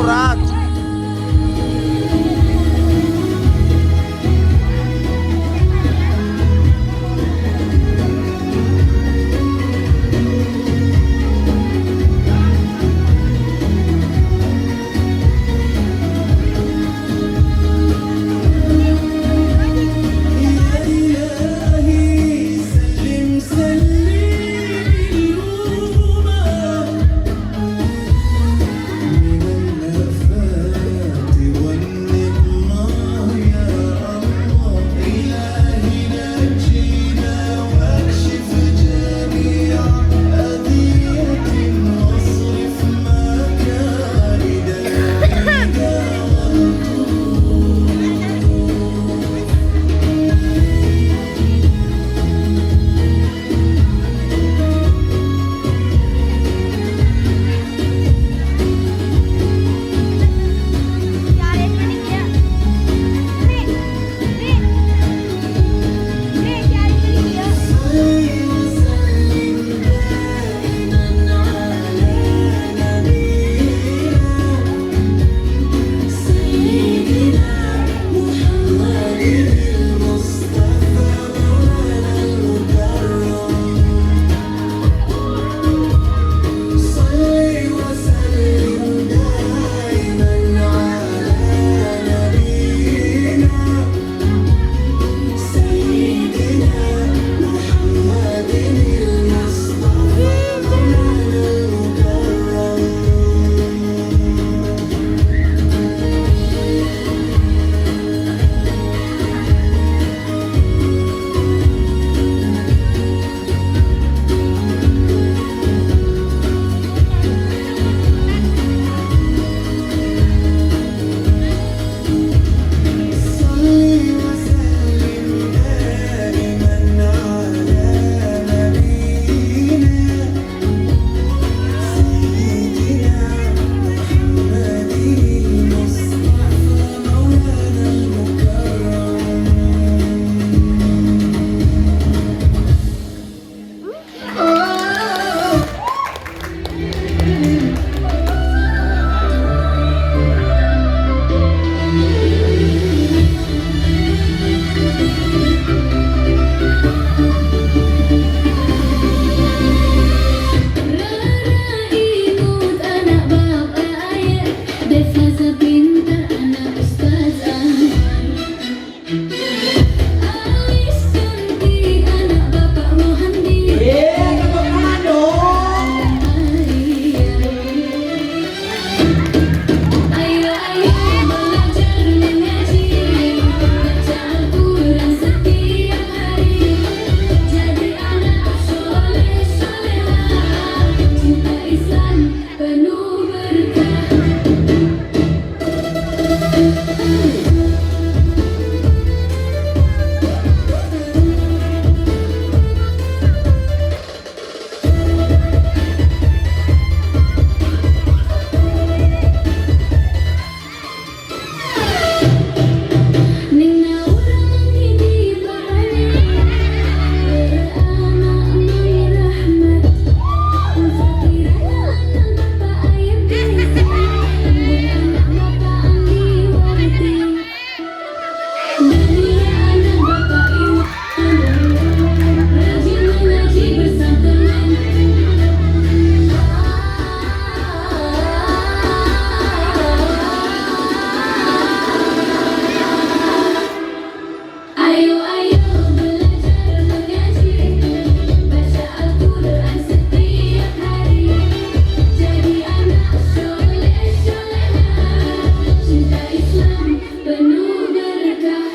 Murag. يا إلهي سلم سلم الأمم من الآفات والنقمة. يا الله إلهي نجينا واكشف جميع أذية واصرف مكائد العدا والطغاة. صل وسلم دائما على نبينا سيدنا محمد المصطفى مولانا المكرم. صل وسلم دائما على نبينا سيدنا محمد المصطفى مولانا المكرم. صل وسلم دائما على نبينا سيدنا محمد المصطفى مولانا المكرم. Rara imut anak bapak ayah, Deva pintar anak Ustaz Anwar, Alis cantik anak bapak Mohandi. Yeay, tepuk tangan dong. Maria. Ayo ayo belajar mengaji, baca Al-Quran setiap hari, jadi anak soleh soleha, cinta Islam penuh berkah. Ning Naura mangkini anak Mang Rahmat, Ulfatira anak bapak Ayub Desa, Embun anak bapak Andi Warti, Dania anak bapak Iwan, rajin mengaji bersama teman. Ayo ayo belajar mengaji, baca Al-Quran setiap hari, jadi anak soleh soleha, cinta Islam penuh berkah.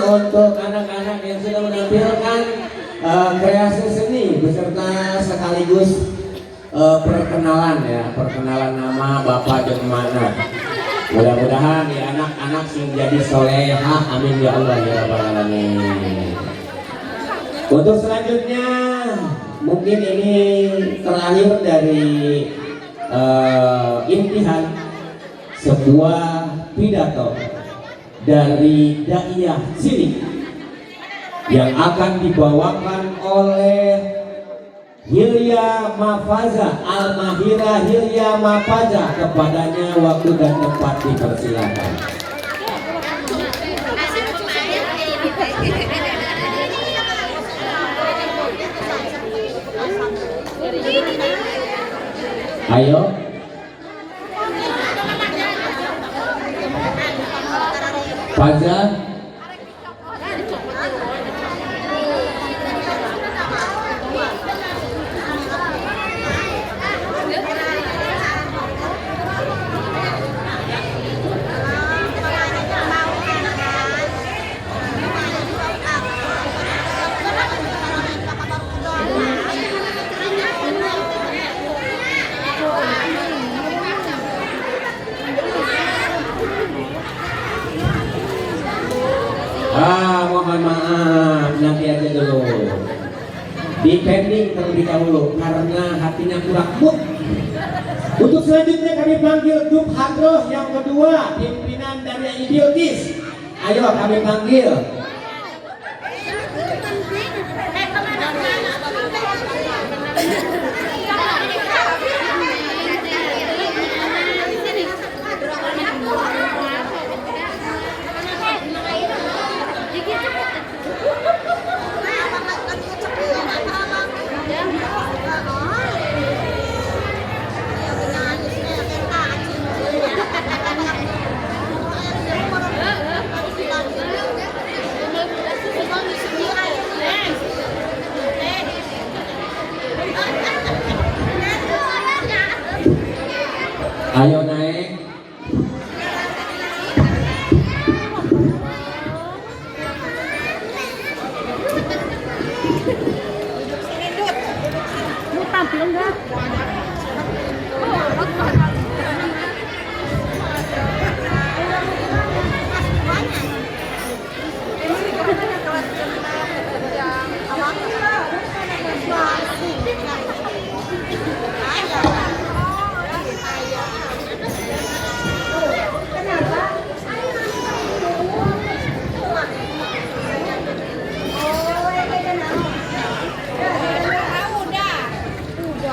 Untuk anak-anak yang sudah menampilkan kreasi seni beserta sekaligus perkenalan ya, perkenalan nama bapak dan mana. Mudah-mudahan ya anak-anak sing jadi solehah, amin ya Allah ya rabbal alamin. Untuk selanjutnya mungkin ini terakhir dari imtihan, sebuah pidato dari daiyah cilik. yang akan dibawakan oleh Hilya Mafaza, Almahira Hilya Mafaza. Kepadanya waktu dan tempat dipersilakan. Ayo. Faza. Mohon maaf, nanti aja dulu. Di pending terlebih dahulu karena hatinya kurang mood. Untuk selanjutnya kami panggil grup Hadroh yang kedua, pimpinan dari Bilqis. Ayo kami panggil. Ayo naik. Mau tampil enggak?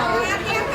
Udah.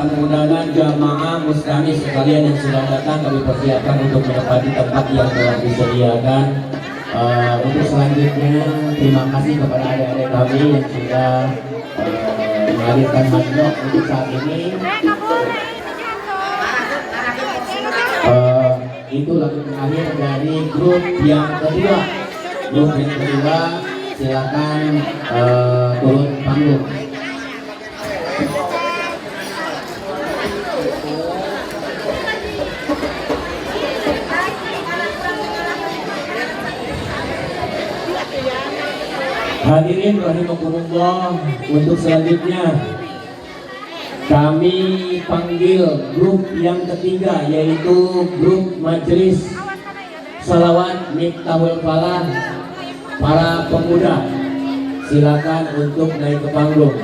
tamu undangan, jamaah, mustami sekalian yang sudah datang, kami persiapkan untuk menempati tempat yang telah disediakan. Untuk selanjutnya, terima kasih kepada adik-adik kami yang sudah menghadirkan hadroh untuk saat ini. Itu lagu terakhir dari grup yang kedua. Grup yang kedua, silakan turun panggung. Hadirin rahimakumullah, untuk selanjutnya kami panggil grup yang ketiga, yaitu grup Majelis Salawat Miftahul Falah para pemuda. Silakan untuk naik ke panggung.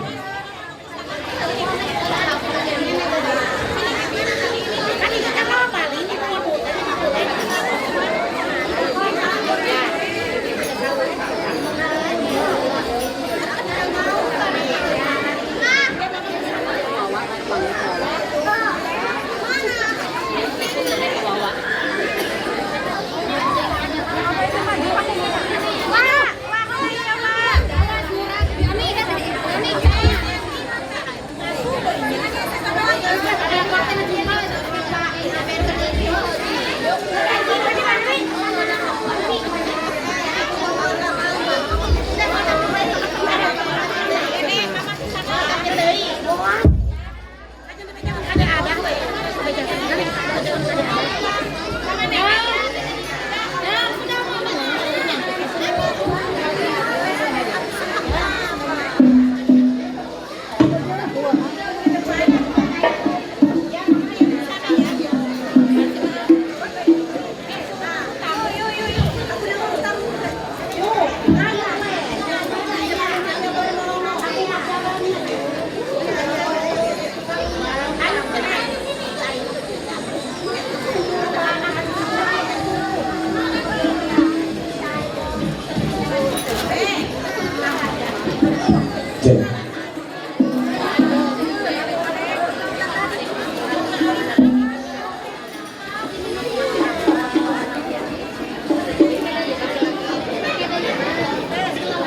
Cek.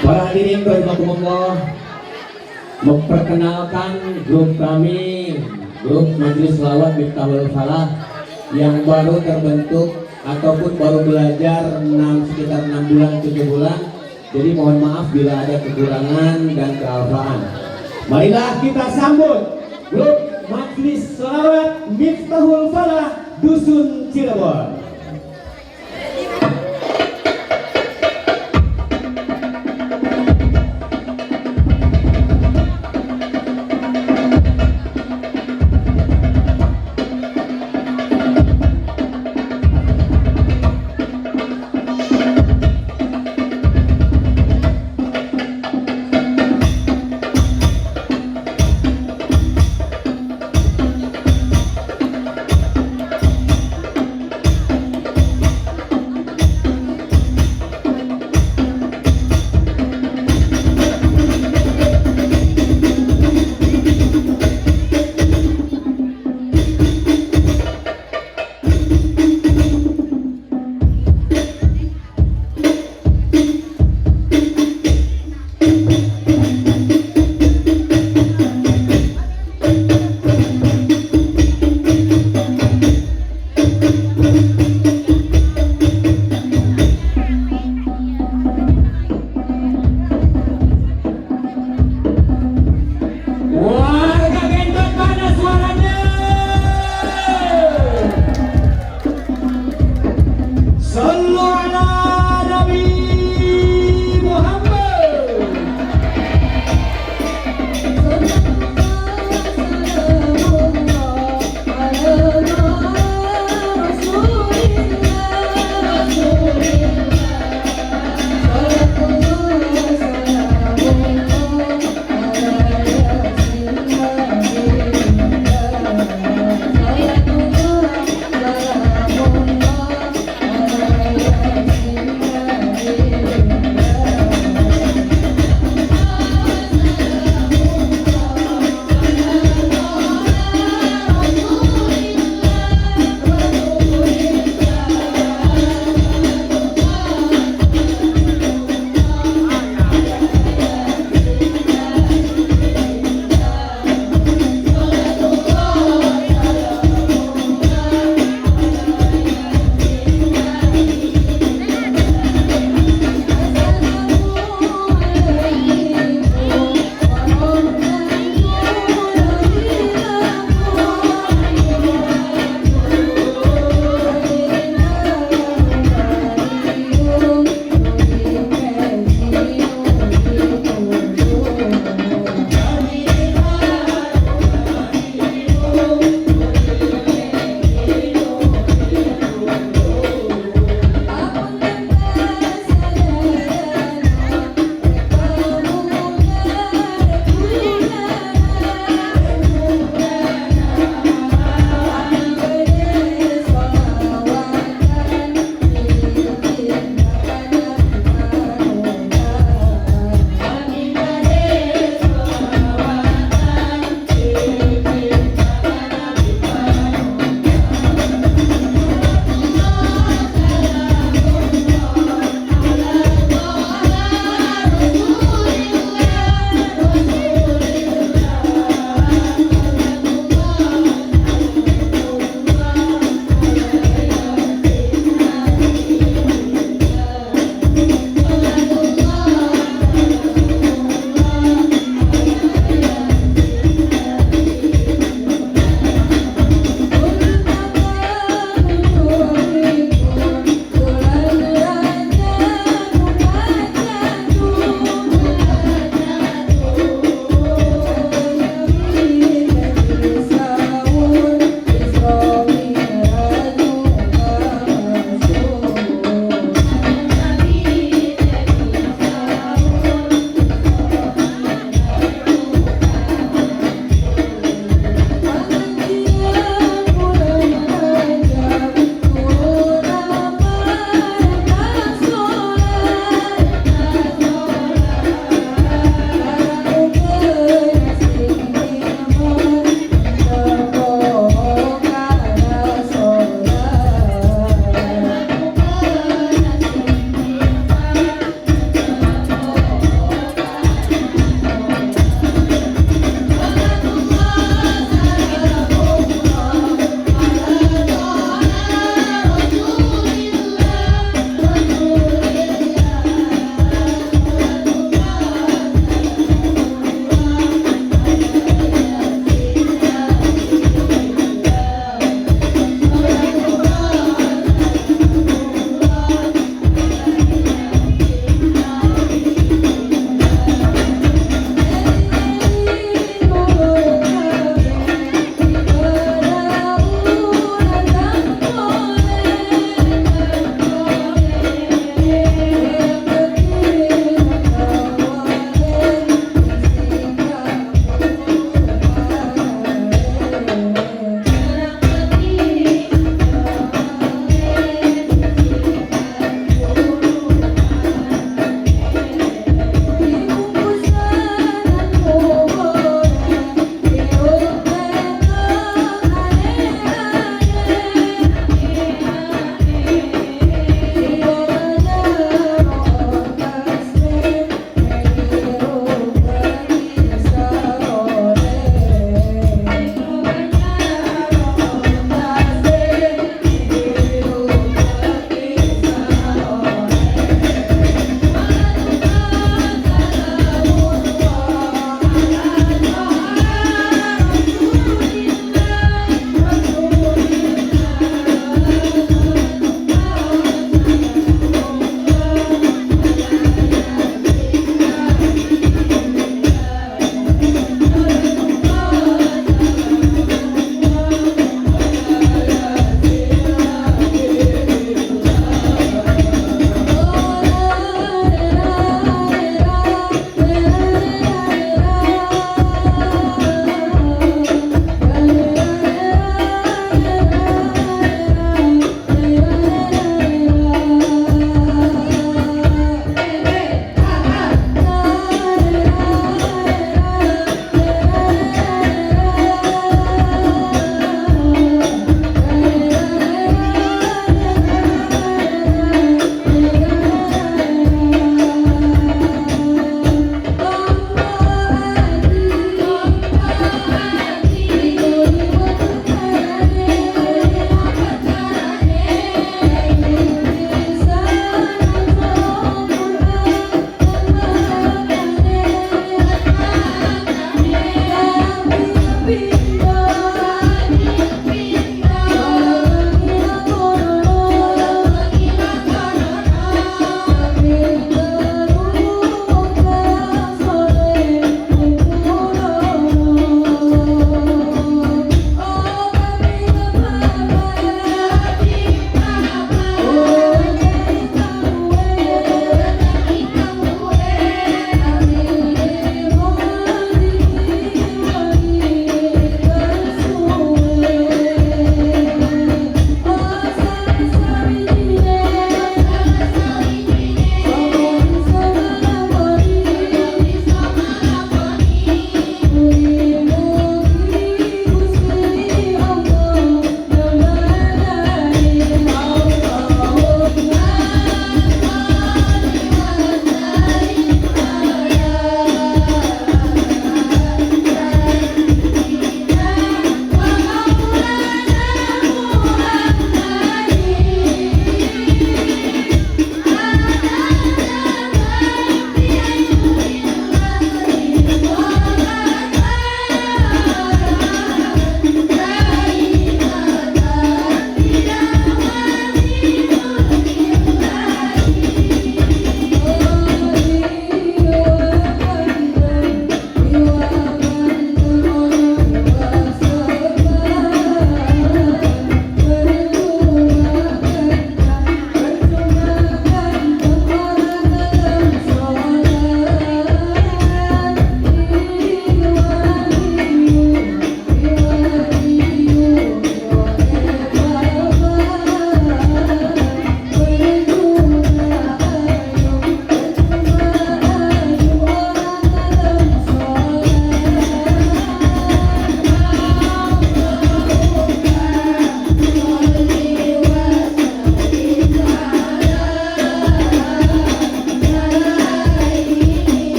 Para hadirin rahimakumullah, memperkenalkan grup kami, grup Majelis Selawat Miftahul Falah yang baru terbentuk ataupun baru belajar sekitar 6 bulan, 7 bulan. Jadi mohon maaf bila ada kekurangan dan kealfaan. Marilah kita sambut grup Majelis Selawat Miftahul Falah Dusun Cirebon.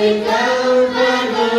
Nabi Muhammad.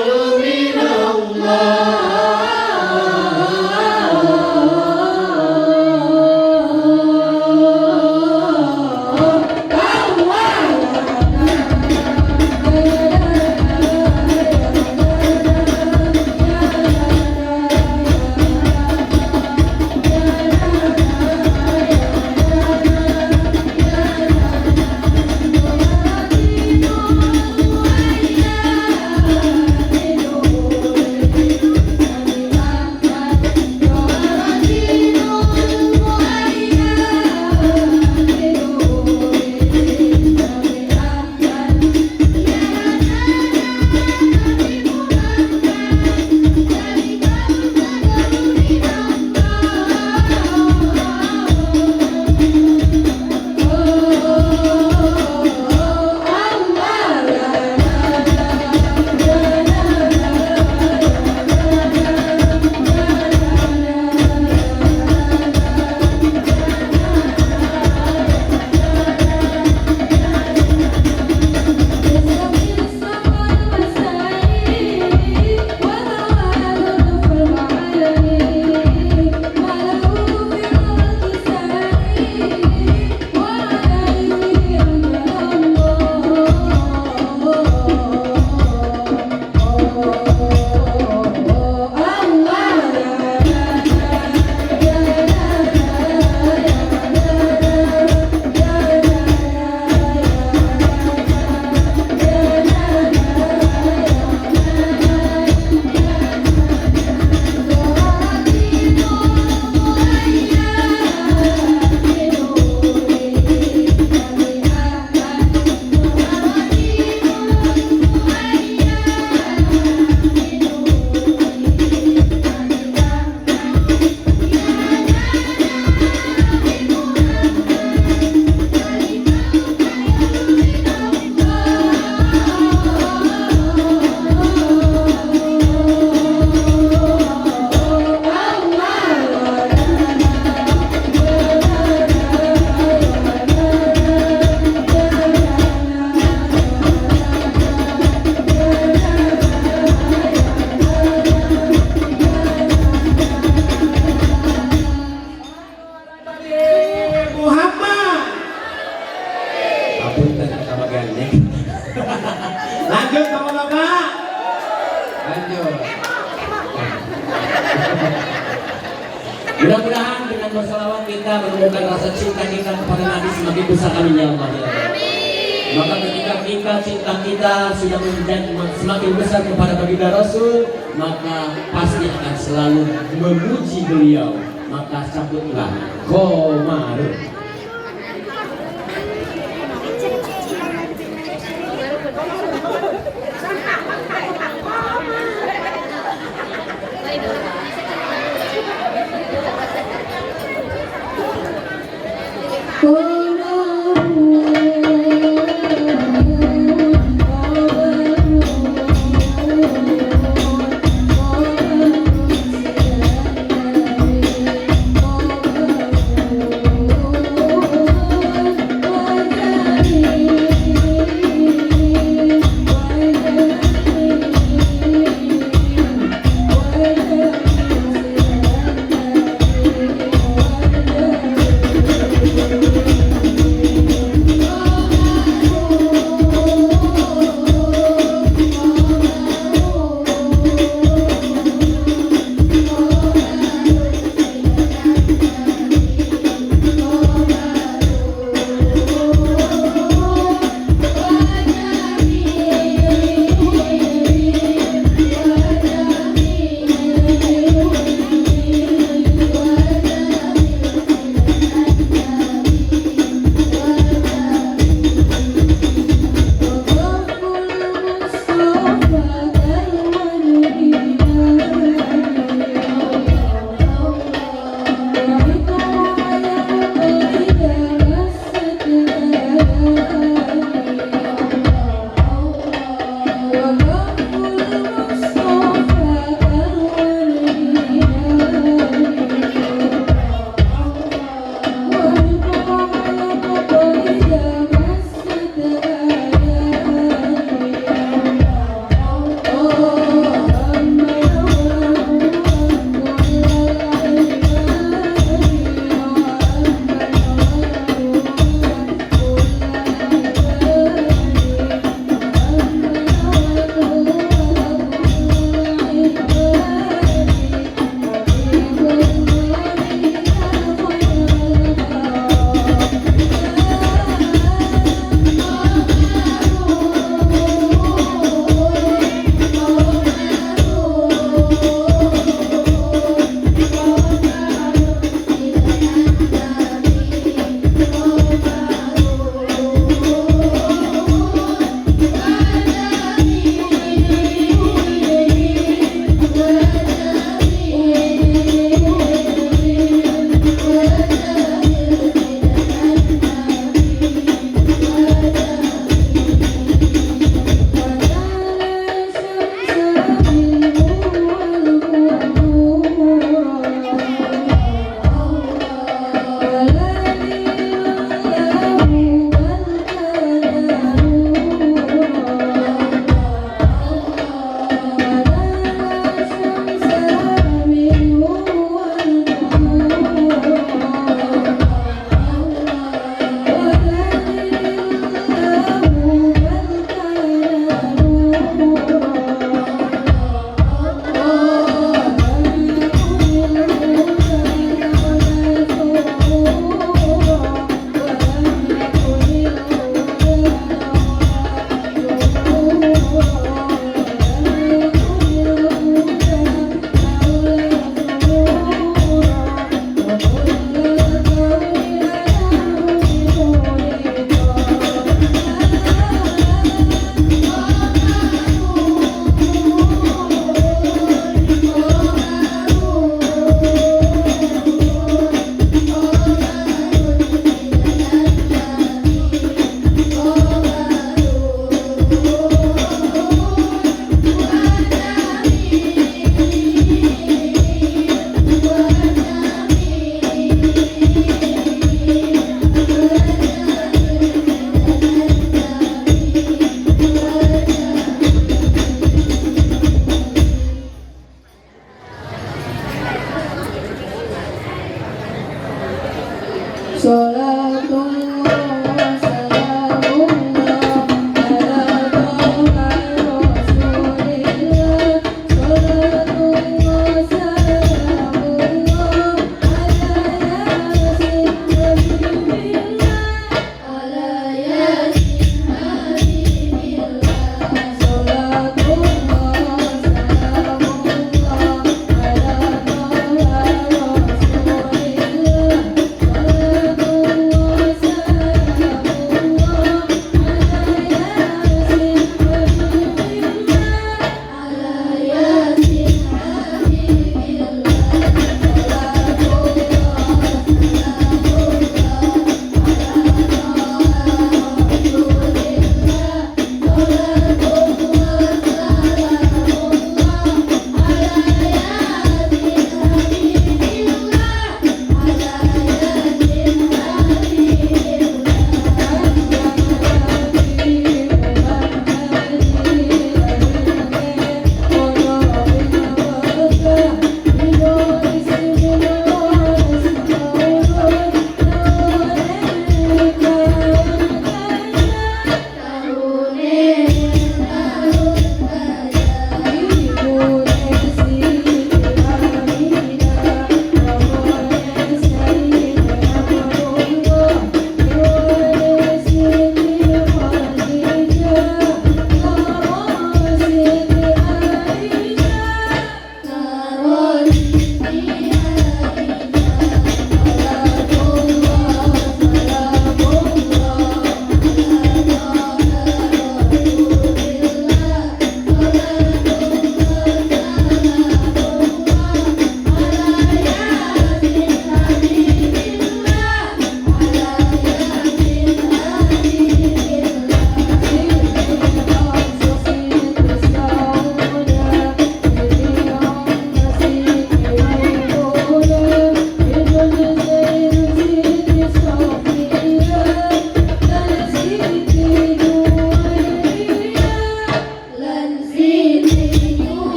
Lanjut bapak-bapak. Lanjut. Mudah-mudahan dengan bersalawat kita menemukan rasa cinta kita kepada Nabi semakin besar, amin ya Allah ya Allah. Maka ketika kita cinta kita sudah menjadi semakin besar kepada baginda Rasul, maka pasti akan selalu memuji beliau. Maka cabutlah komarun.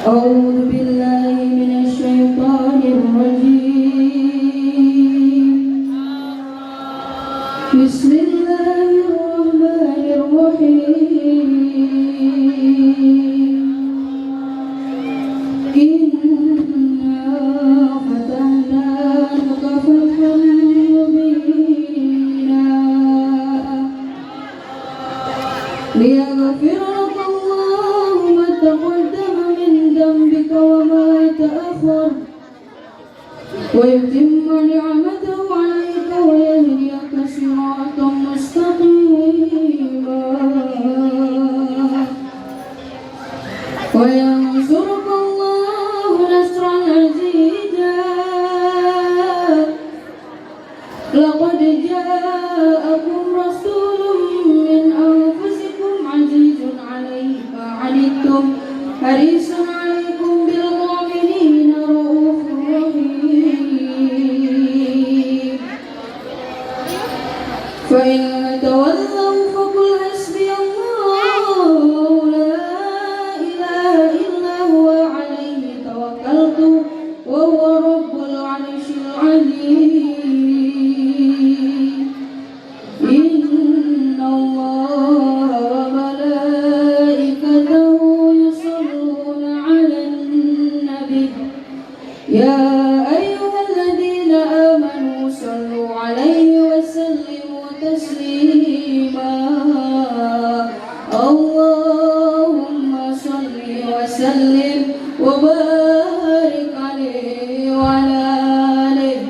أعوذ بالله من الشيطان الرجيم. بسم الله الرحمن الرحيم. إنا فتحنا لك فتحا مبينا ليغفر لك الله ما تقدم من ذنبك وما تأخر ويتم نعمته عليك ويهديك صراطا مستقيما وينصرك الله نصرا عزيزا. لقد جاءكم رسول من أنفسكم عزيز عليه ما عنتم حريص عليكم بالمؤمنين رؤوف رحيم. فإن تولوا فقل حسبي الله لا إله إلا هو عليه توكلت وهو رب العرش العظيم. إن الله وملائكته يصلون على النبي يا أيها الذين آمنوا صلوا عليه وسلموا تسليما. اللهم صل وسلم وبارك عليه وعلى آله.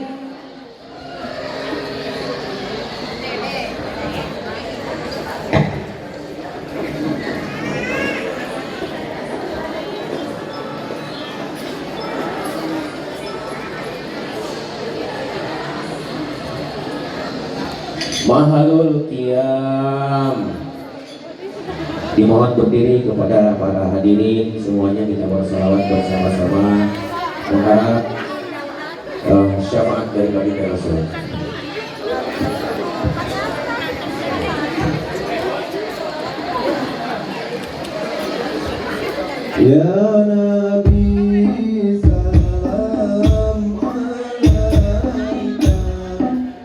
Mahalul Qiyam. Dimohon berdiri kepada para hadirin semuanya, kita bersalawat bersama-sama mengharap syafaat dari baginda Rasul. Ya Nabi salam alaika,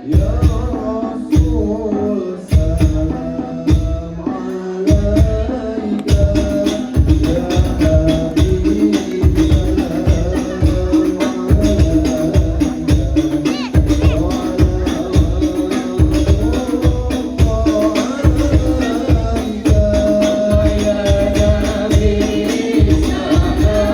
Ya Rasul salam alaika, Ya Habib salam alaika, wa alaika. Ya Nabi salam.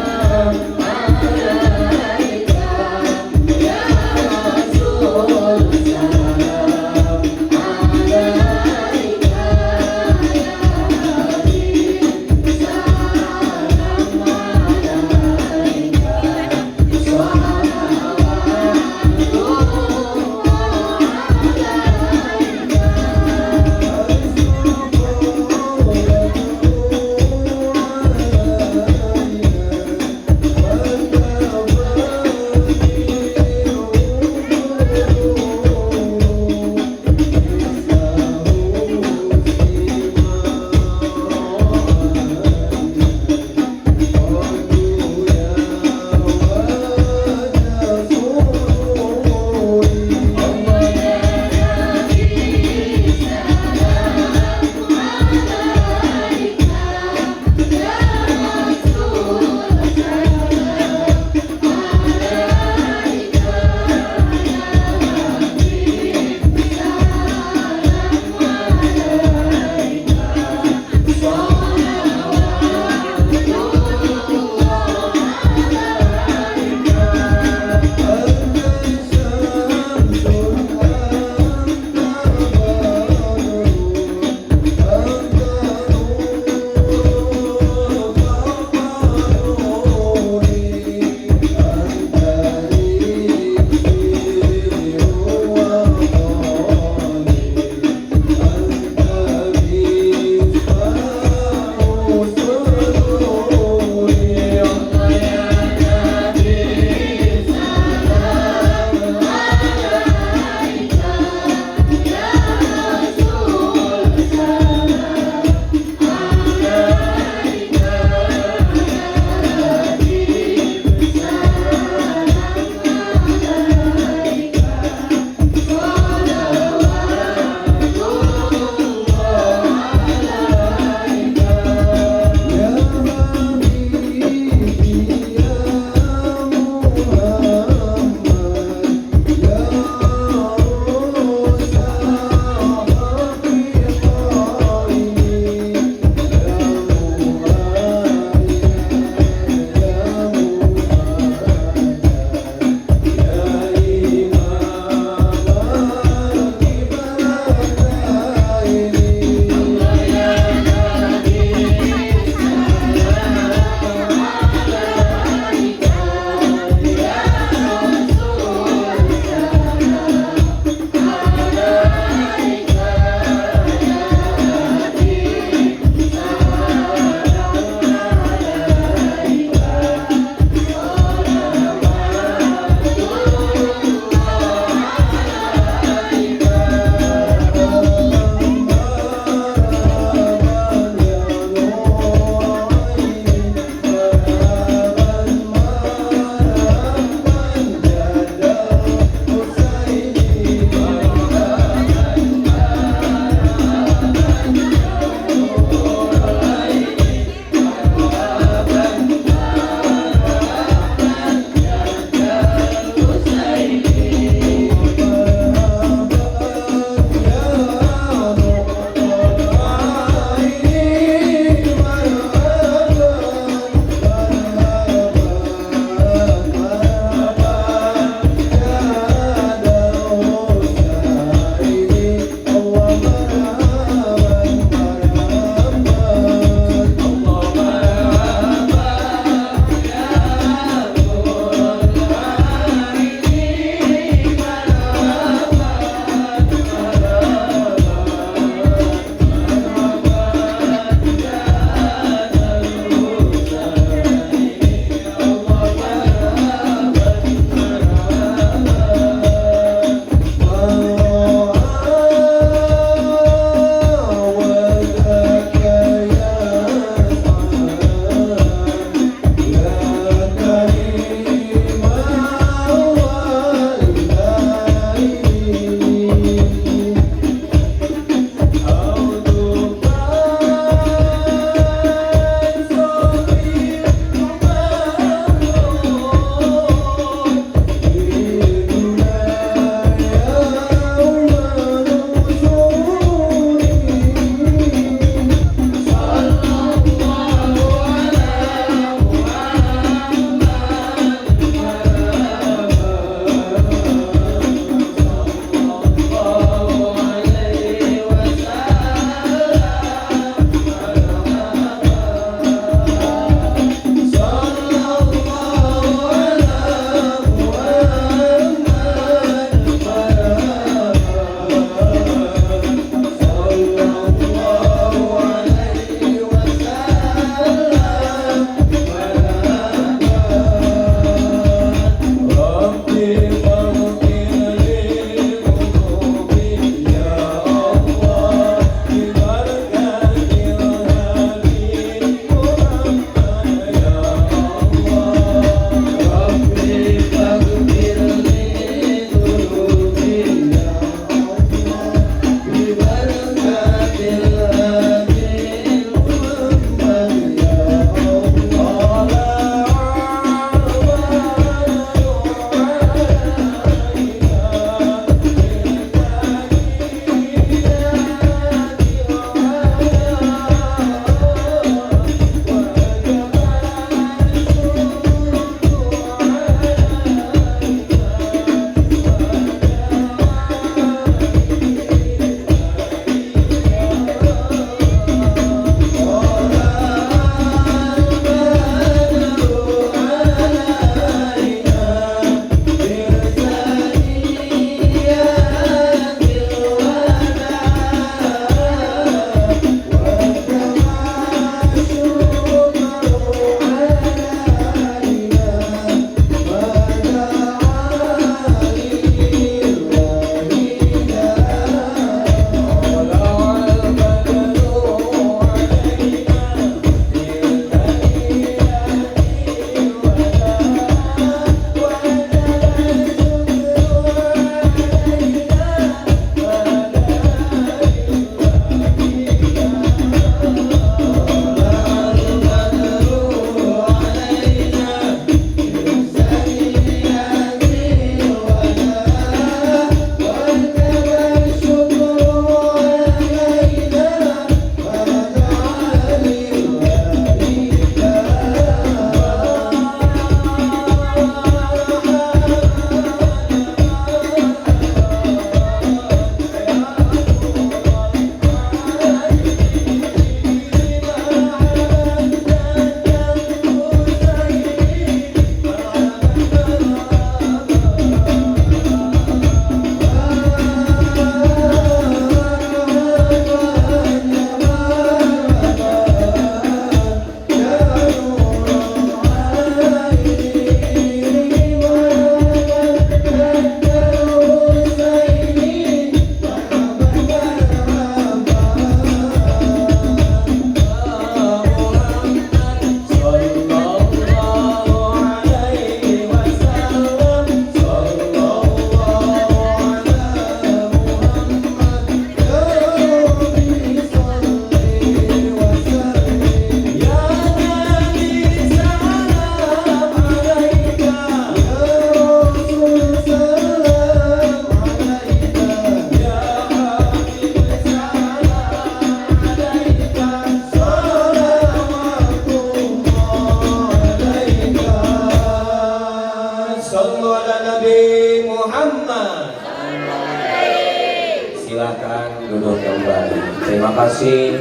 Silakan duduk kembali. Terima kasih.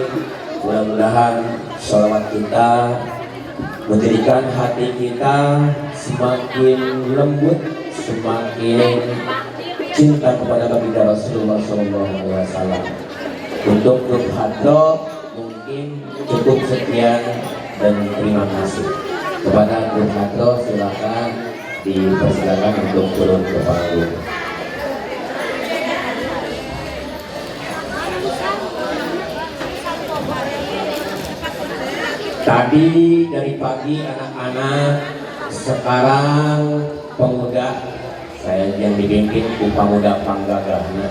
Mudah-mudahan sholawat kita menjadikan hati kita semakin lembut, semakin cinta kepada baginda Rasulullah SAW. Untuk grup Hadroh mungkin cukup sekian dan terima kasih. Kepada grup Hadroh silakan dipersilakan untuk turun ke panggung. Tadi dari pagi anak-anak, sekarang pemuda. Saya yang dipimpin ku pemuda panggagahna.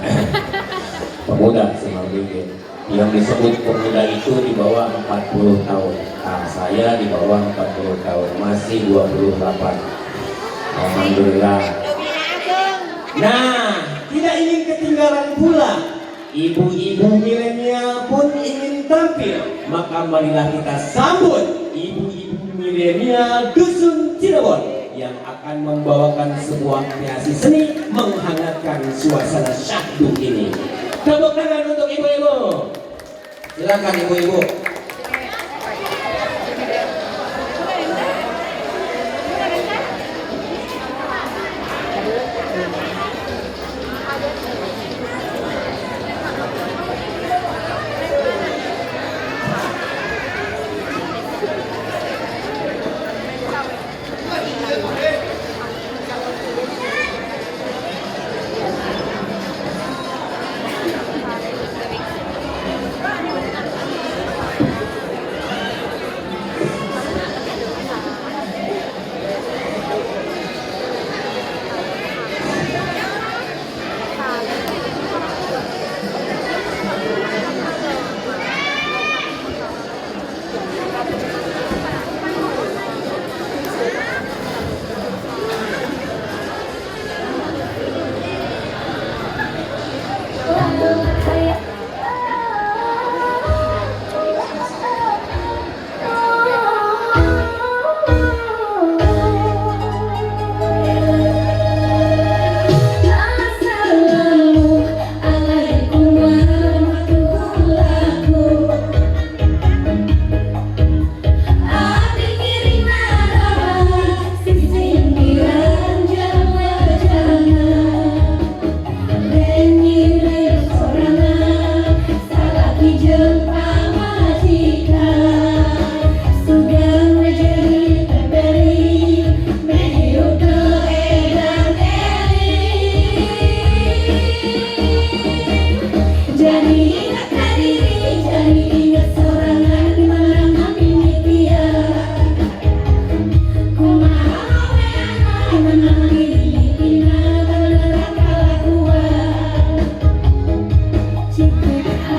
Pemuda sih mau bikin. Yang disebut pemuda itu di bawah 40 tahun. Nah, saya di bawah 40 tahun, masih 28. Alhamdulillah. Nah, tidak ingin ketinggalan pula. Ibu-ibu milenial pun ingin tampil. Maka marilah kita sambut ibu-ibu milenial Dusun Cirebon yang akan membawakan sebuah kreasi seni menghangatkan suasana syahdu ini. Tepuk tangan untuk ibu-ibu. Silakan ibu-ibu.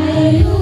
Ayo.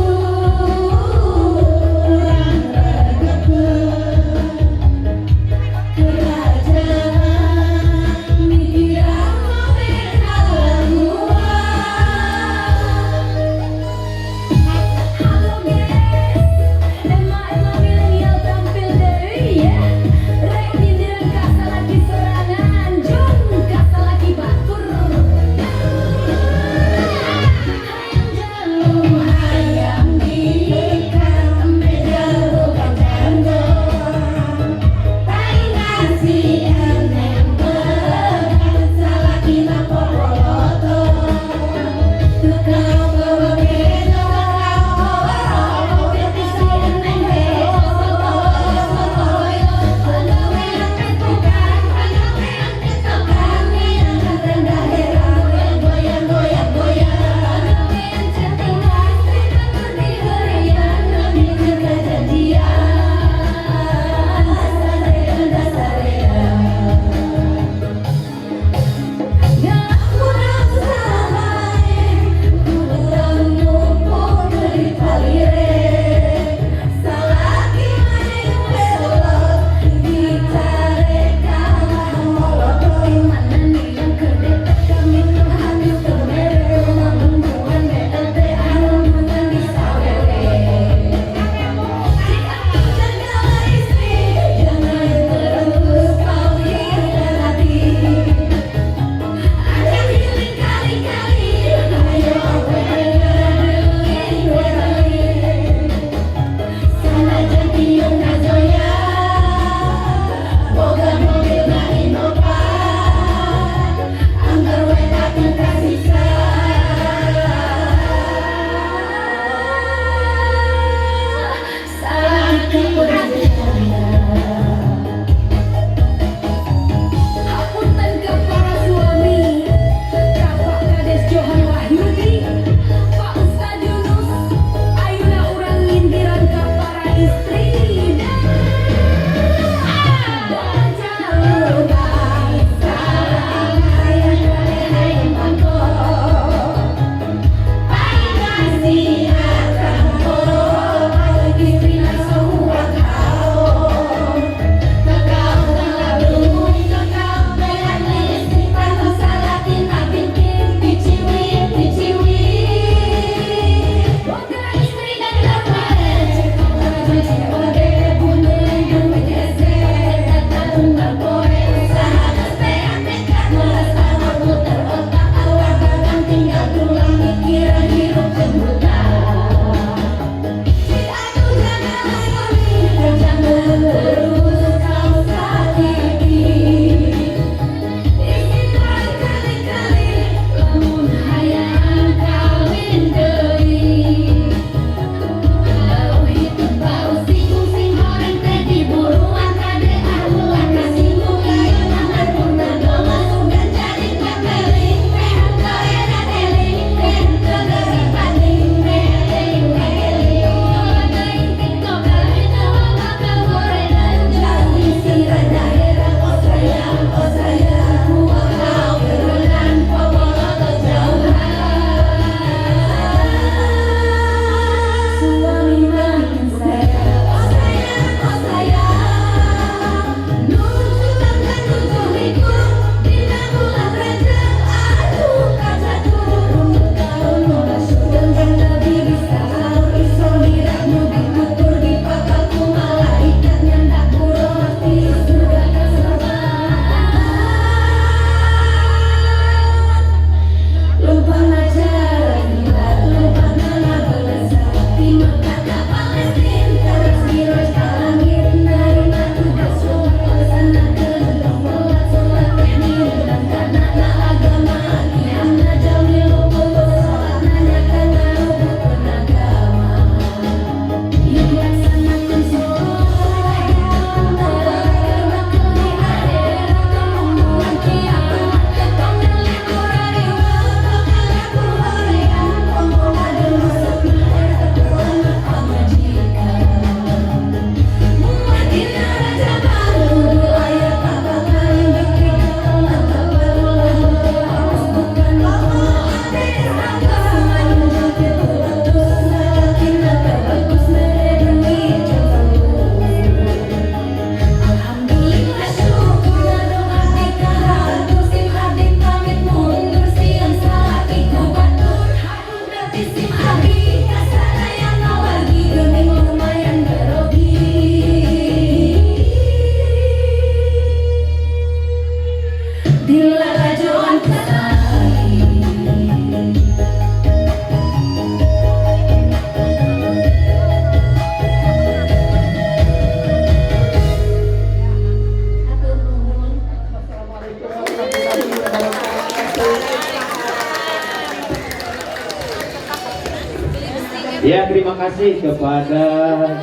Ya, terima kasih kepada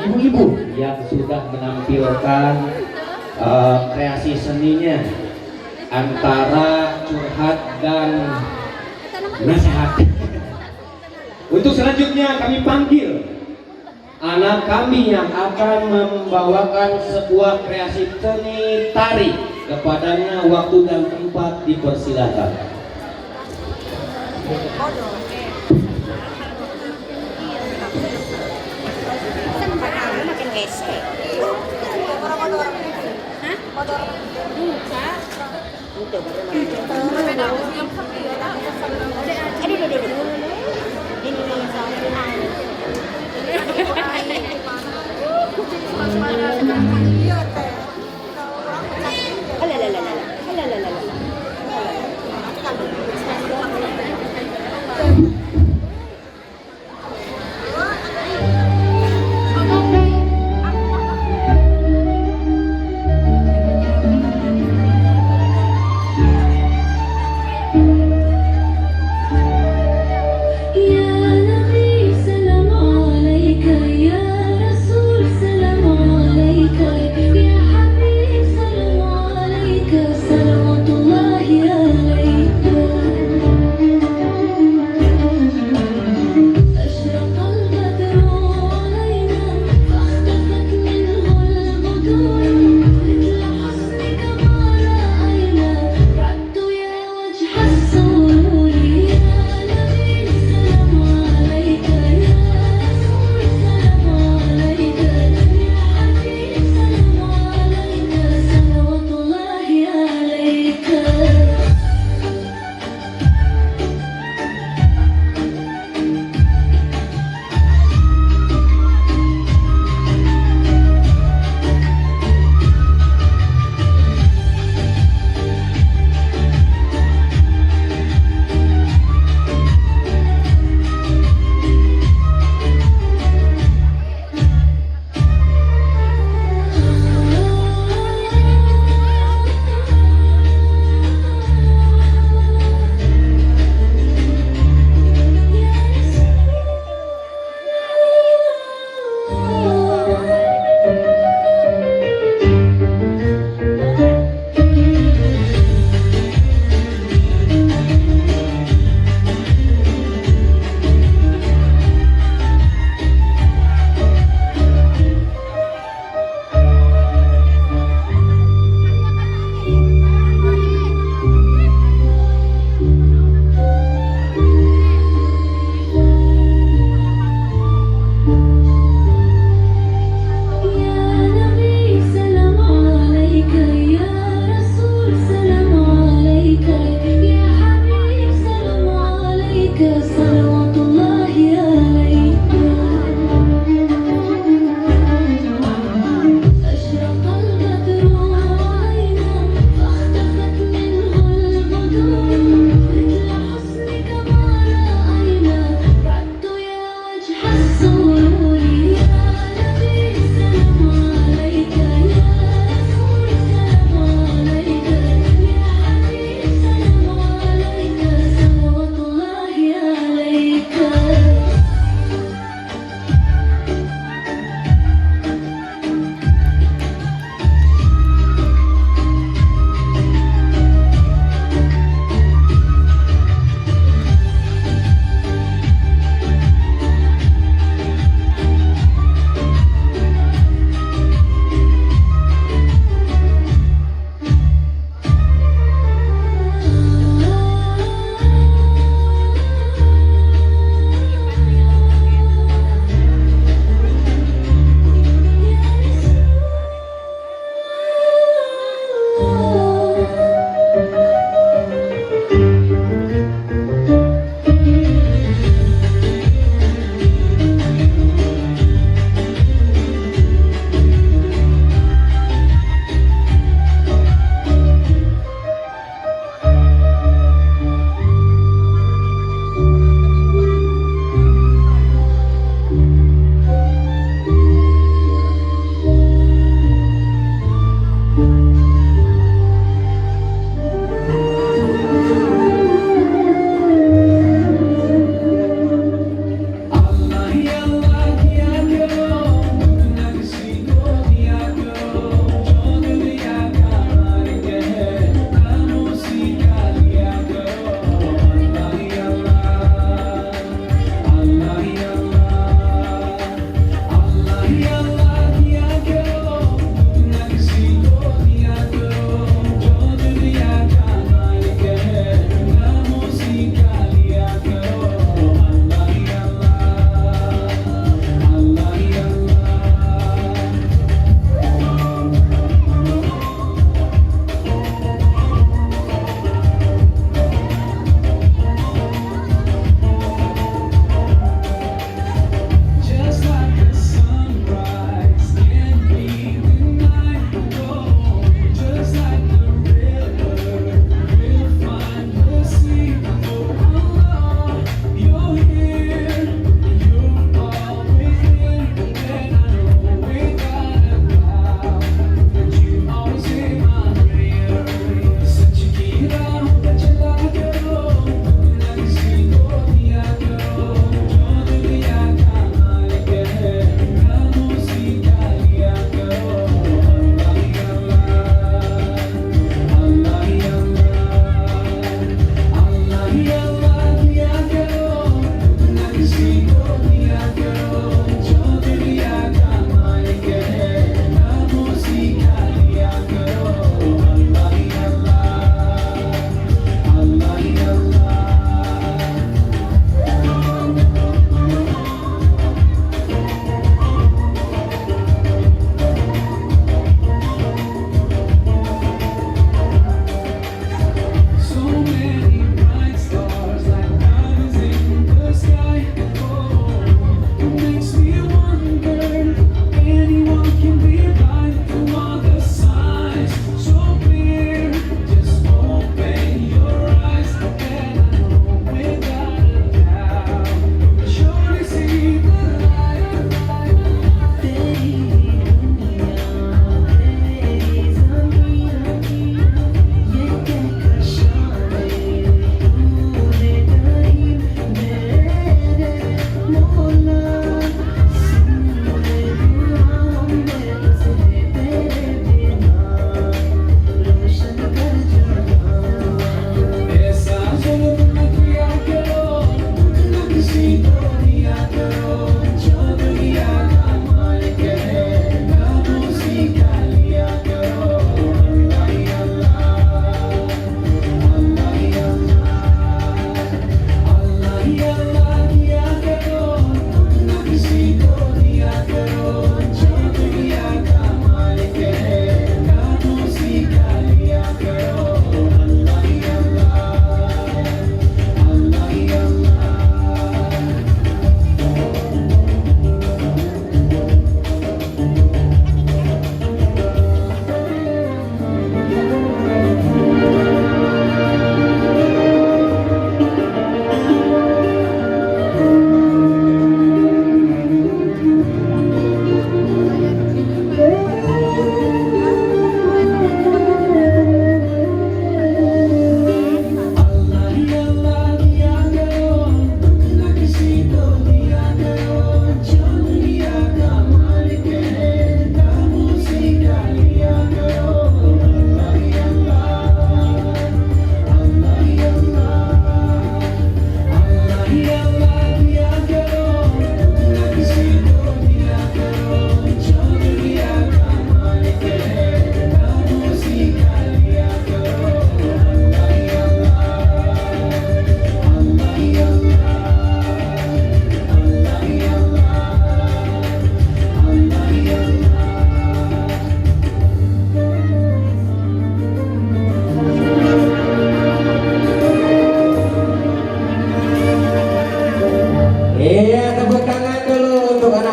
ibu-ibu yang sudah menampilkan kreasi seninya antara curhat dan nasihat. Untuk selanjutnya kami panggil anak kami yang akan membawakan sebuah kreasi seni tari. Kepadanya waktu dan tempat dipersilakan. Makin gesek. Hah? Aduh, aduh, aduh. Ini nih.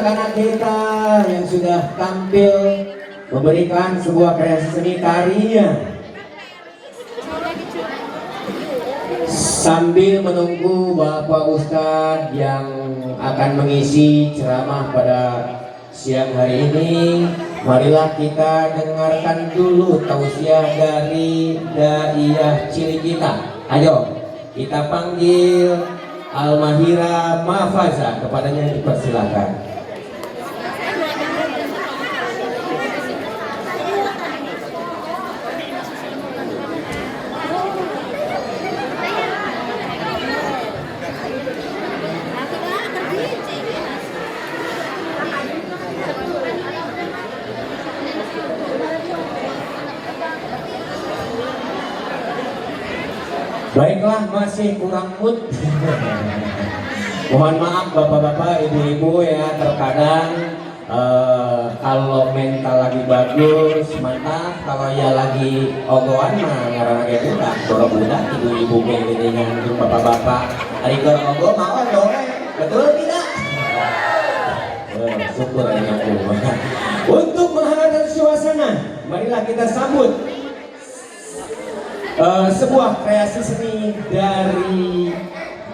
anak-anak kita yang sudah tampil memberikan sebuah kreasi seni tarinya. Sambil menunggu Bapak Ustadz yang akan mengisi ceramah pada siang hari ini, marilah kita dengarkan dulu tausiah dari daiyah cilik kita. Ayo, kita panggil Almahira Mafaza, kepadanya dipersilakan. Baiklah, masih kurang mood. Mohon maaf bapak-bapak, ibu-ibu ya, terkadang kalau mental lagi bagus, mantap. Kalau ya lagi ogoan mah ngaranna ge budak, boro budak, ibu-ibu ge geuningan jeung bapak-bapak. Ari keur ogo mah ogo we. Betul tidak? Syukur ya aku. Untuk menghangatkan suasana, marilah kita sambut sebuah kreasi seni dari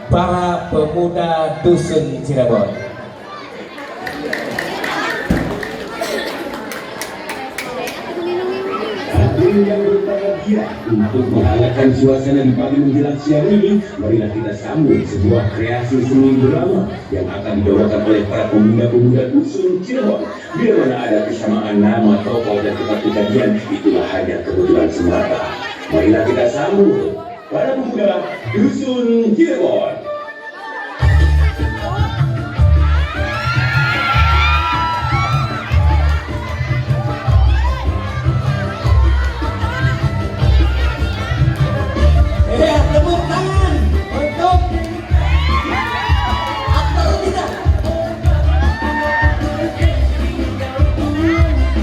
para pemuda Dusun Cirebon. Hadirin yang berbahagia, untuk menghangatkan suasana di pagi menjelang siang ini, marilah kita sambut sebuah kreasi seni drama yang akan dibawakan oleh para pemuda-pemuda Dusun Cirebon. Bila mana ada kesamaan nama tokoh dan tempat kejadian, itulah hanya kebetulan semata. Marilah kita sambut para pemuda Dusun Cirebon. Ya, tepuk tangan untuk aktor kita.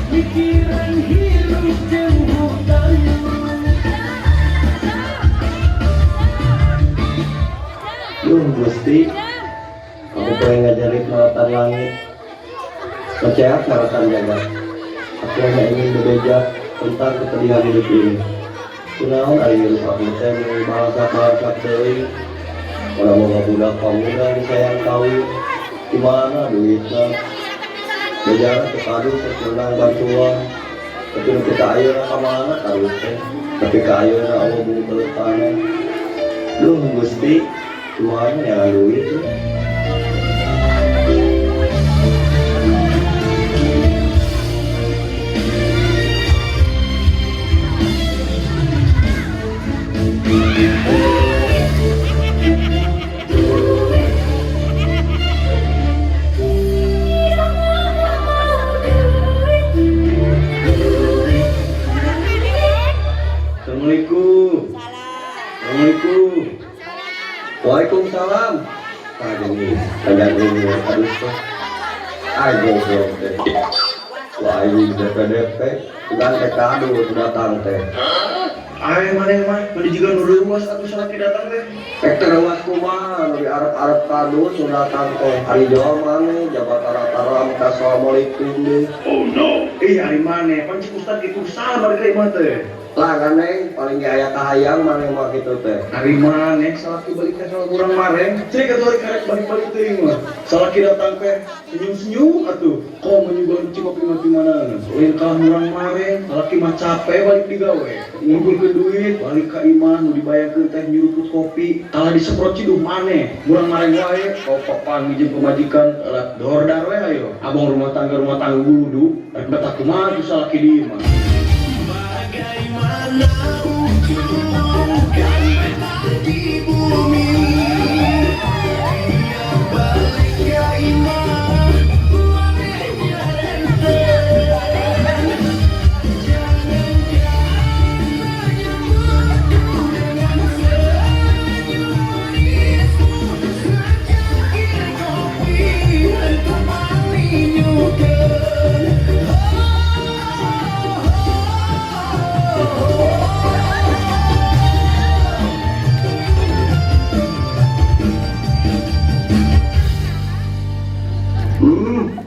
Pikiran hirup jeung hutang. Duh Gusti, aku pengen ngajarin maratan langit, percaya karatan jagat. Aku hanya ingin bebeja tentang kepedihan hidup ini. Kunaon ari hirup aku teh meuni balangsak-balangsak teuing. Ora boga budak pamuda disayang kawin. Di mana duitna? Bejana teu kadus rek meunang bantuan. Tapi nu ka ayeuna ka mana kadus teh? Tapi ka ayeuna Allah bumi pelutana. Duh Gusti, kumaha nyaran duit teh? Assalamualaikum. Assalamualaikum. Waalaikumsalam. Ah gini, panjang umur aduh tuh. Ay goblok teh. Wah ini DP-DP, bukan teh kado datang teh. Ay, mana mah, tadi juga nu reuwas atuh salaki datang teh. Rek teh reuwas kumaha, nu diarep-arep kado nu datang teh. Ari jawab maneh, jabat tara-tara assalamualaikum deh. Oh no. Ih, ari maneh, pan cik ustad kitu salah balik ka imah teh. Lah kan neng, paling ge aya kahayang maneh mah kitu teh. Ari maneh salaki balik teh salah urang mareng. Cik atuh ari karek balik-balik teuing mah. Salaki datang teh senyum-senyum atuh. Kok menyuguhan cikopi mah di mana? Lain kalah urang mareng, salaki mah capek balik digawe. Ngumpulkeun duit, balik ka imah nu dibayarkeun teh nyuruput kopi. Kalah disemprot ciduh maneh, urang mareng wae. Kau papanggih jeung pamajikan alat dordar we ayo. Abang rumah tangga guludu, rek betah kumaha tuh salaki di imah. Bagaimana ujung di bumi dia balik ke imah manehnya renten. Jangan-jangan menyambutku dengan senyum manismu, secangkir kopi untuk maninyukeun. Oh, oh, oh.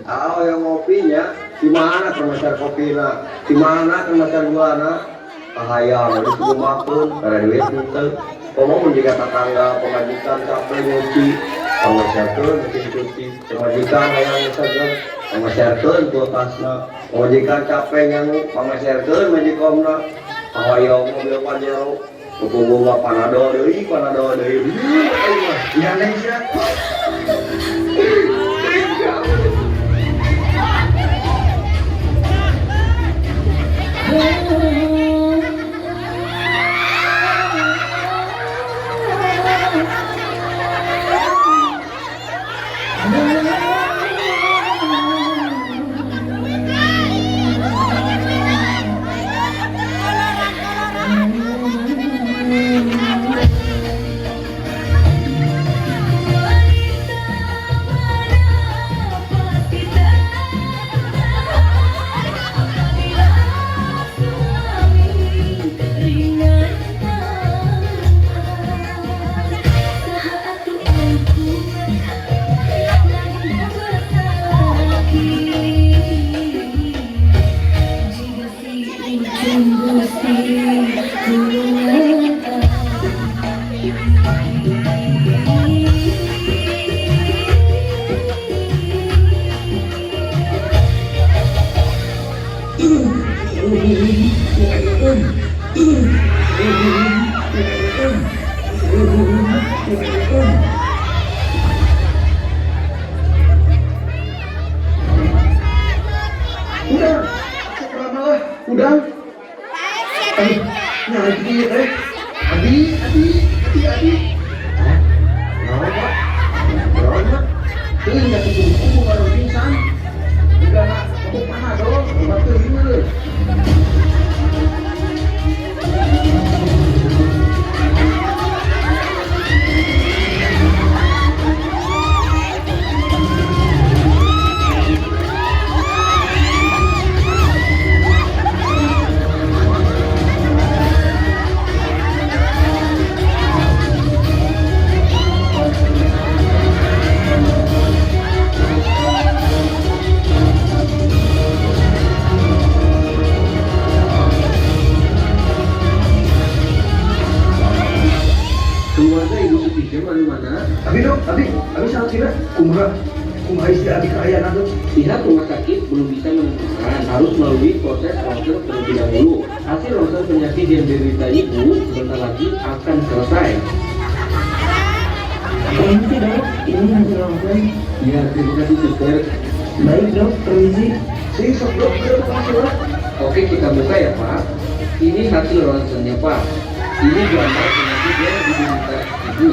Ah, yang ngopinya di mana termasuk kopina, di mana termasuk gulana? Kahayang, harus makan, karena duit henteu. Komo mun jiga tetangga, pamajikan capek nyuci, pangasyarkeun mesin cuci, pamajikan hayang seger, pangasyarkeun kulkasna, pamajikan capek nyangu, pangasyarkeun majikomna, kahayang mobil Pajero, pupuk panadol deui, panadol deui. Aing mah. Ya neng sia. Udah, cekrama lah, udah. Aduh, nyari gini teh. Abi, abi, abi, abi. Naon, Pak? Naon, Pak? Teuing da kuku baru pingsan. Udah nak mabuk panadol, obat teuing euy. Keluarga Ibu Sutijem anu mana? Abi dok, abi, abi salah kira kumaha kumaha istri abi kaayana dok. Pihak rumah sakit belum bisa menentukan, harus melalui proses ronsen terlebih dahulu. Hasil ronsen penyakit yang diderita ibu sebentar lagi akan selesai. Permisi dok, ini hasil ronsen. Ya, terima kasih suster. Baik dok, permisi. Si sok dok, dok hasilnya. Oke, kita buka ya Pak. Ini hasil ronsennya Pak. Ini gambar penyakit yang diderita ibu.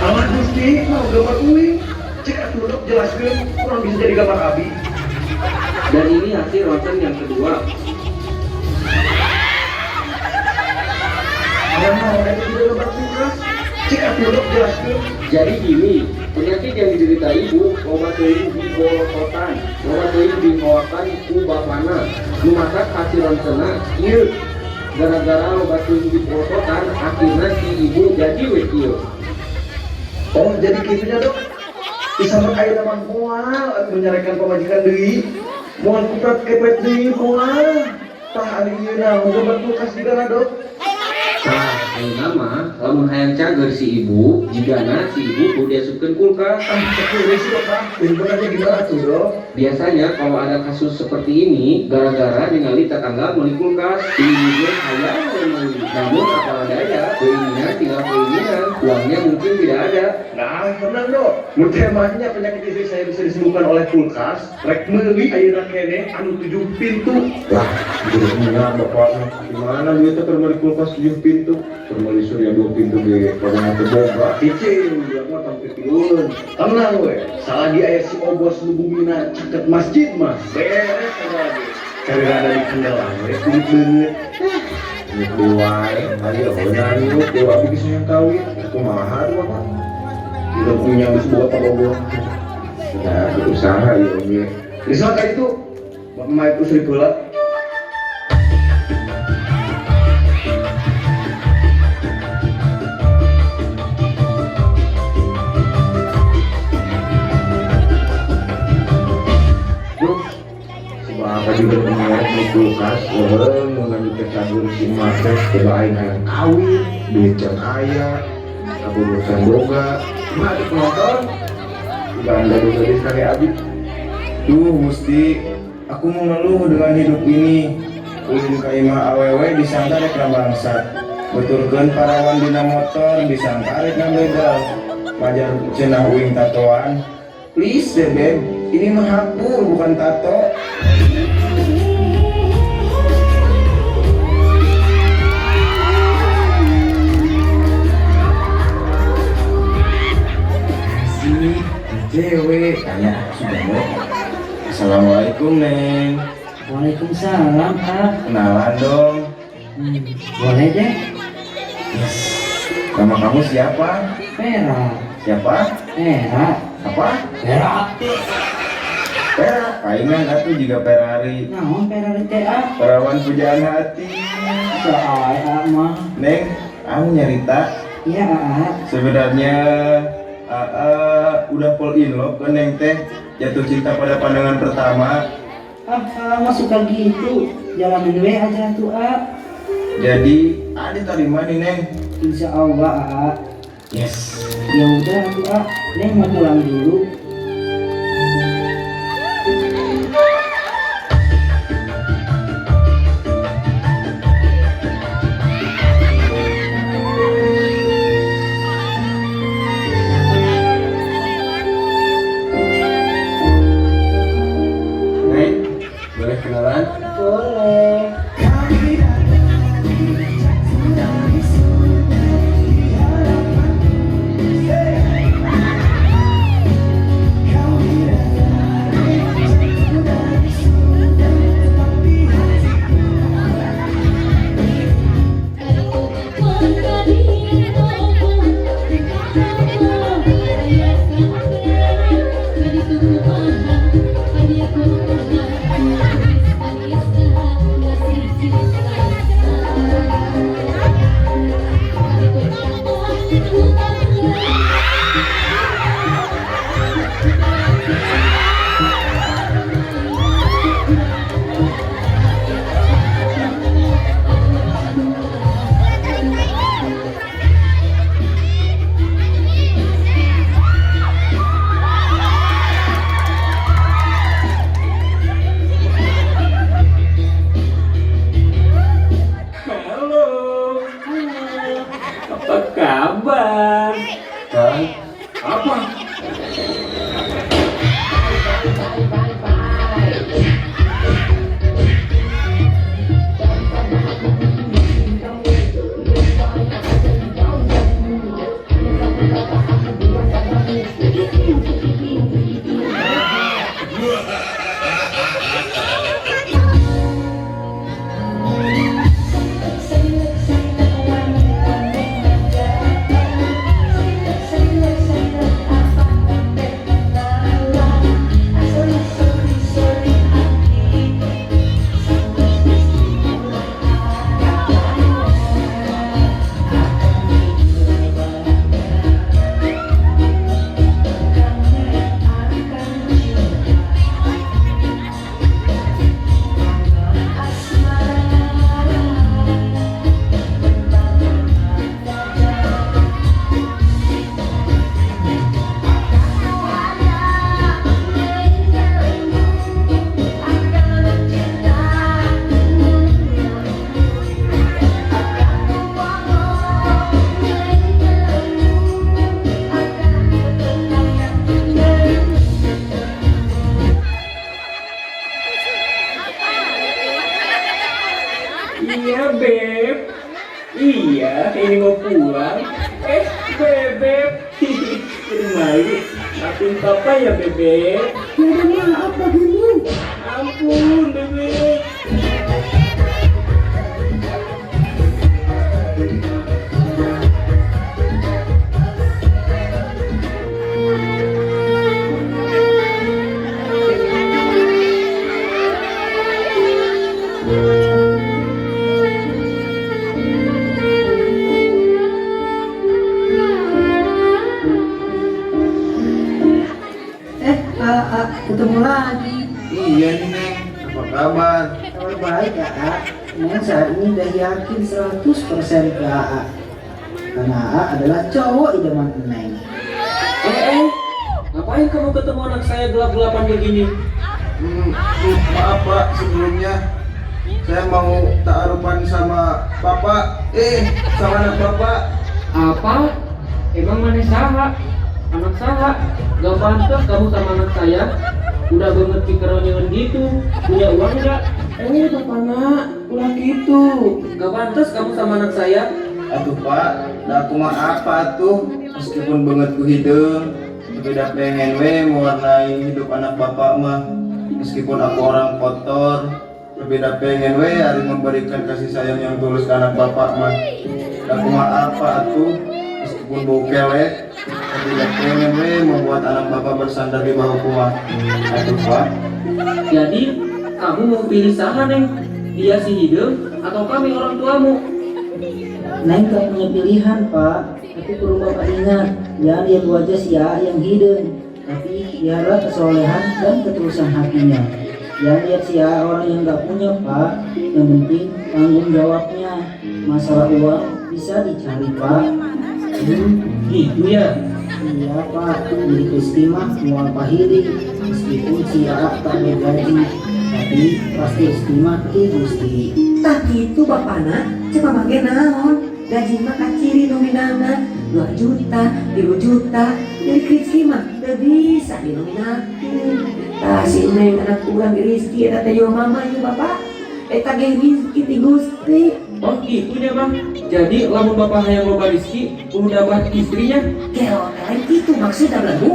Amat Gusti, mau gambar uing. Cek atuh dok jelaskeun, kurang bisa jadi gambar abi. Dan ini hasil ronsen yang kedua. Awan mau eta juga gambar kulkas. Cek atuh dok jelaskeun. Jadi gini, penyakit yang diderita ibu loba teuing dibolototan, loba teuing dingoakan ku bapana. Nu matak hasil ronsenna ieu. Gara-gara loba teuing dibolototan, akhirna si ibu jadi we kieu. Oh, jadi kitu nya dok. Bisa ayeuna mah moal anu menyarekan pamajikan deui. Moal kupret kepret deui moal. Tah ari ieu naon gambar kulkas di dok. Tah, ayeuna mah lamun hayang cager si ibu, jigana si ibu kudu diasupkeun kulkas. Ah, tapi sih dok ah. Inputannya gimana tuh dok? Biasanya kalau ada kasus seperti ini, gara-gara ningali tetangga meuli kulkas, si ibu ge hayang we meuli. Namun apalah daya, keinginan tinggal keinginan, uangnya mungkin tidak ada. Nah, tenang dok. Mun temanya penyakit istri saya bisa disembuhkan oleh kulkas, rek meuli ayeuna keneh anu 7 pintu. Lah, jadinya bapaknya gimana duitnya keur meuli kulkas 7 pintu, keur meuli surya 2 pintu ge pada teu boga. Cicing, budak mah tong pipiun. Tenang we, salagi aya si Obos nu bumina caket masjid mah, beres lagi. Cari rada di kendalan we, kulit beungeut. Nyuk deui wae, ari eueuh nyuk dewa abi geus hayang kawin. Kumaha tuh bapak? Tidak punya geus boga pabogoh. Sudah berusaha ya oge. Risau ka itu, bapak mah itu Sri heula. Kulkas leuheung mun lanjut teh cagur si emak teh coba aing hayang kawin, duit can aya, kabogoh can boga. Mah ada penonton. Bukan gaduh gadis kakek abi. Duh Gusti, aku mengeluh dengan hidup ini. Ulin ka imah awewe disangka rek bangsat. Beturkeun parawan dina motor disangka rek ngabegal. Majar cenah uing tatoan. Please deh beb, ini mah hapur bukan tato. Asik, cewek, tanya aku sudah mau. Assalamualaikum Neng. Waalaikumsalam, Ah. Kenalan dong. Boleh deh. Yes. Nama kamu siapa? Vera. Siapa? Vera. Apa? Vera. Vera. Palingan aku juga Ferrari. Naon Ferrari teh, ah? Perawan pujaan hati. Soal ah mah. Neng, aku nyarita. Iya, ah. Sebenarnya Aa udah fall in love ke Neng teh, jatuh cinta pada pandangan pertama. Ah, ah mah suka gitu. Jalanin we aja tuh, ah. Jadi, Aa diterima nih Neng. Insya Allah, ah. Yes. Ya udah tuh, ah. Neng mau pulang dulu. Neng, boleh kenalan? Boleh. Halo. Apa kabar? Kan? Apa? Iya, Beb. Iya, ini mau pulang. Eh, Bebek. Jadi malu. Maafin papa ya, Bebek. Tiada maaf bagimu. Ampun, Bebek. Eh, ah, ah, ketemu lagi. Iya nih Neng, apa Kabar? Kabar baik, AA. Neng saat ini udah yakin 100% ke AA. Karena AA adalah cowok idaman Neng. Eh, ngapain kamu ketemu anak saya gelap-gelapan begini? Maaf Pak, sebelumnya saya mau ta'arufan sama Bapak, sama anak Bapak. Apa? Emang maneh saha? Anak saha? Gak pantas kamu sama anak saya. Udah banget pikeronyeun gitu. Punya uang nggak? Bapak nak, ulah gitu. Gak pantas kamu sama anak saya. Aduh Pak, dah aku mah apa tuh? Meskipun banget ku hideung, tapi dah pengen we mewarnai hidup anak Bapak mah. Meskipun aku orang kotor, tapi dah pengen we hari memberikan kasih sayang yang tulus ke anak Bapak mah. Dah aku mah apa tuh? Meskipun bau kelek, tapi dah pengen we membuat anak Bapak bersandar di bahuku mah. Aduh Pak. Jadi, kamu mau pilih saha, Neng? Dia si hideung atau kami orang tuamu? Neng gak punya pilihan, Pak. Tapi perlu Bapak ingat, jangan lihat wajah si AA yang hideung, tapi lihatlah kesolehan dan ketulusan hatinya. Jangan lihat si AA orang yang gak punya, Pak. Yang penting tanggung jawabnya. Masalah uang bisa dicari, Pak. Gitu ya? Iya, Pak. Jadi Gusti mah moal pahili. Meskipun si AA tak bergaji, tapi pasti Gusti mah ti Gusti. Tah gitu bapana, cek mama ge naon? Gaji mah kaciri nominalna 2 juta, 3 juta. Jadi Rizky mah teu bisa dinominalkeun. Tah si Neng anak urang di Rizky eta teh yo mama yo bapak. Eta ge Rizky ti Gusti. Oh gitu ya bang. Jadi lamun bapak hayang loba Rizky, kudu nambah istrinya. Gelo, lain gitu maksudnya belagu.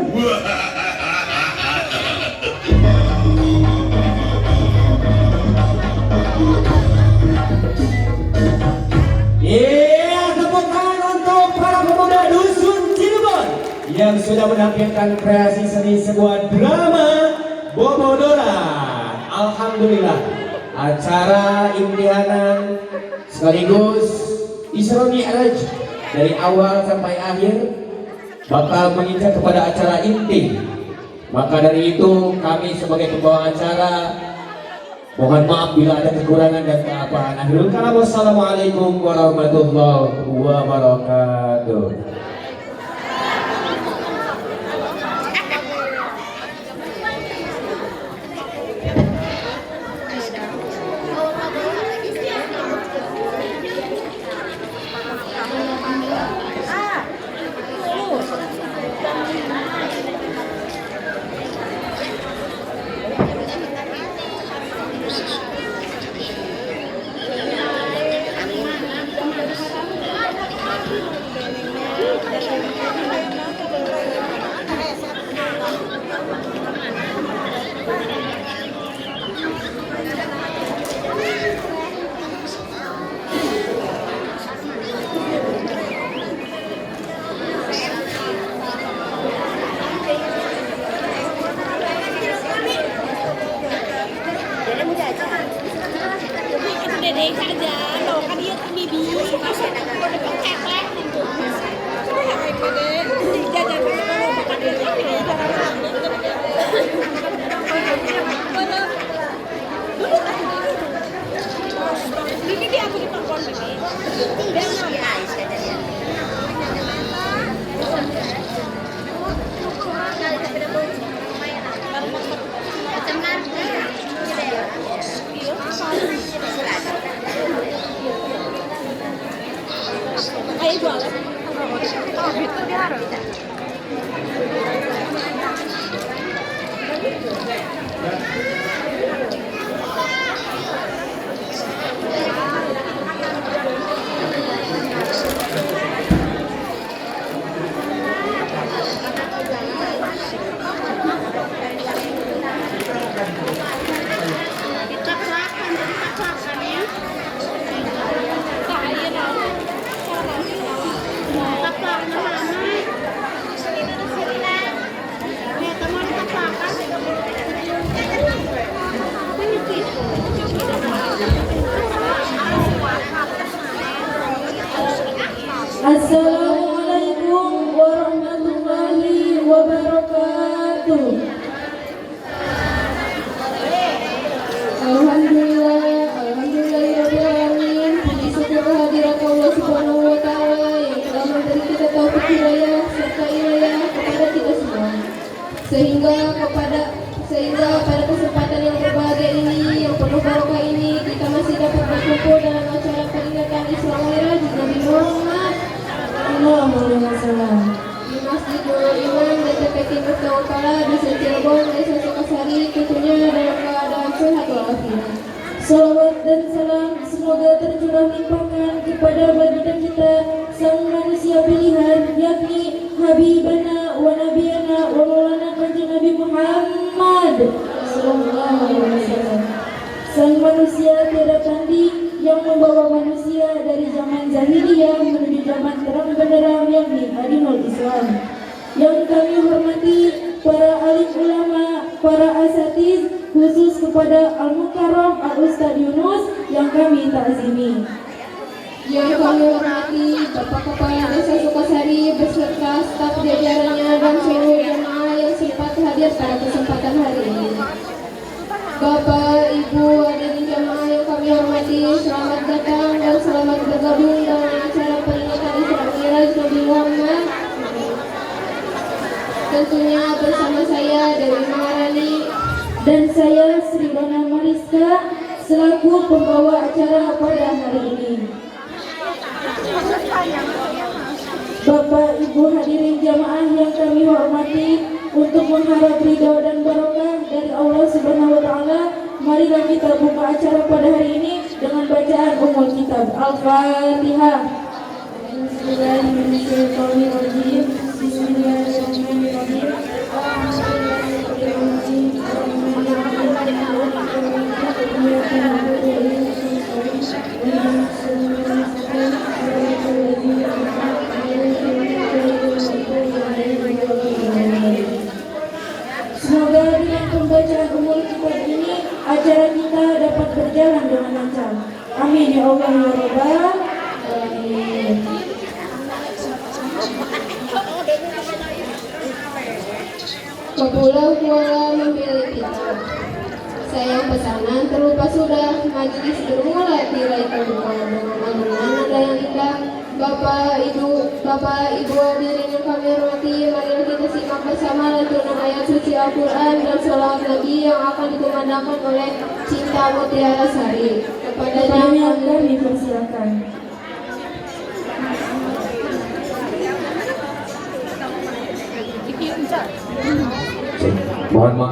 Iya, tepuk tangan untuk para pemuda Dusun Cirebon yang sudah menampilkan kreasi seni sebuah drama Bobodoran. Alhamdulillah, acara imtihanan sekaligus Isra Mi'raj dari awal sampai akhir bakal menginjak kepada acara inti. Maka dari itu kami sebagai pembawa acara mohon maaf bila ada kekurangan dan keapaan. Akhirul kalam, wassalamualaikum warahmatullahi wabarakatuh. Sehingga pada kesempatan yang berbahagia ini, yang penuh barokah ini, kita masih dapat berkumpul dalam acara peringatan Isra Mi'raj Nabi Muhammad Sallallahu alaihi wasallam. Di Masjid Nurul Iman DTP Miftahul Falah, Dusun Cirebon, Desa Sukasari, tentunya dalam keadaan sehat walafiat. Salawat dan salam semoga tercurah limpahkan kepada baginda kita, sang manusia pilihan, yakni Habibana wa Nabiyana wa Maulana Kanjeng Nabi Muhammad Sallallahu Alaihi Wasallam. Sang manusia tiada tanding yang membawa manusia dari zaman jahiliyah menuju zaman terang benderang, yakni Adinul Islam. Yang kami hormati para alim ulama, para asatiz, khusus kepada Al-Mukarram Al-Ustadz Yunus yang kami takzimi. Yang kami hormati Bapak Kepala Desa Sukasari beserta staf jajarannya dan seluruh jemaah yang sempat hadir pada kesempatan hari ini. Bapak, Ibu, hadirin jemaah yang kami hormati, selamat datang dan selamat bergabung dalam acara peringatan Isra Mi'raj Nabi Muhammad. Tentunya bersama saya Dewi Maharani dan saya Sri Dona Mariska selaku pembawa acara pada hari ini. Bapak, Ibu hadirin jamaah yang kami hormati, untuk mengharap ridho dan barokah dari Allah Subhanahu wa taala, marilah kita buka acara pada hari ini dengan bacaan Ummul Kitab Al-Fatihah. Bismillahirrahmanirrahim. Bismillahirrahmanirrahim. Semoga dengan pembacaan Ummul Kitab ini acara kita dapat berjalan dengan lancar. Amin ya Allah ya Rabbal alamin. Kepulau Kuala memilih kita. Sayang pesanan terlupa sudah, majelis bermula tirai terbuka dengan alunan nada yang indah. Bapak, Ibu hadirin yang kami hormati, marilah kita simak bersama lantunan ayat suci Al-Quran dan sholawat Nabi yang akan dikumandangkan oleh Cinta Mutiara Sari. Kepadanya kami persilakan. Mohon maaf.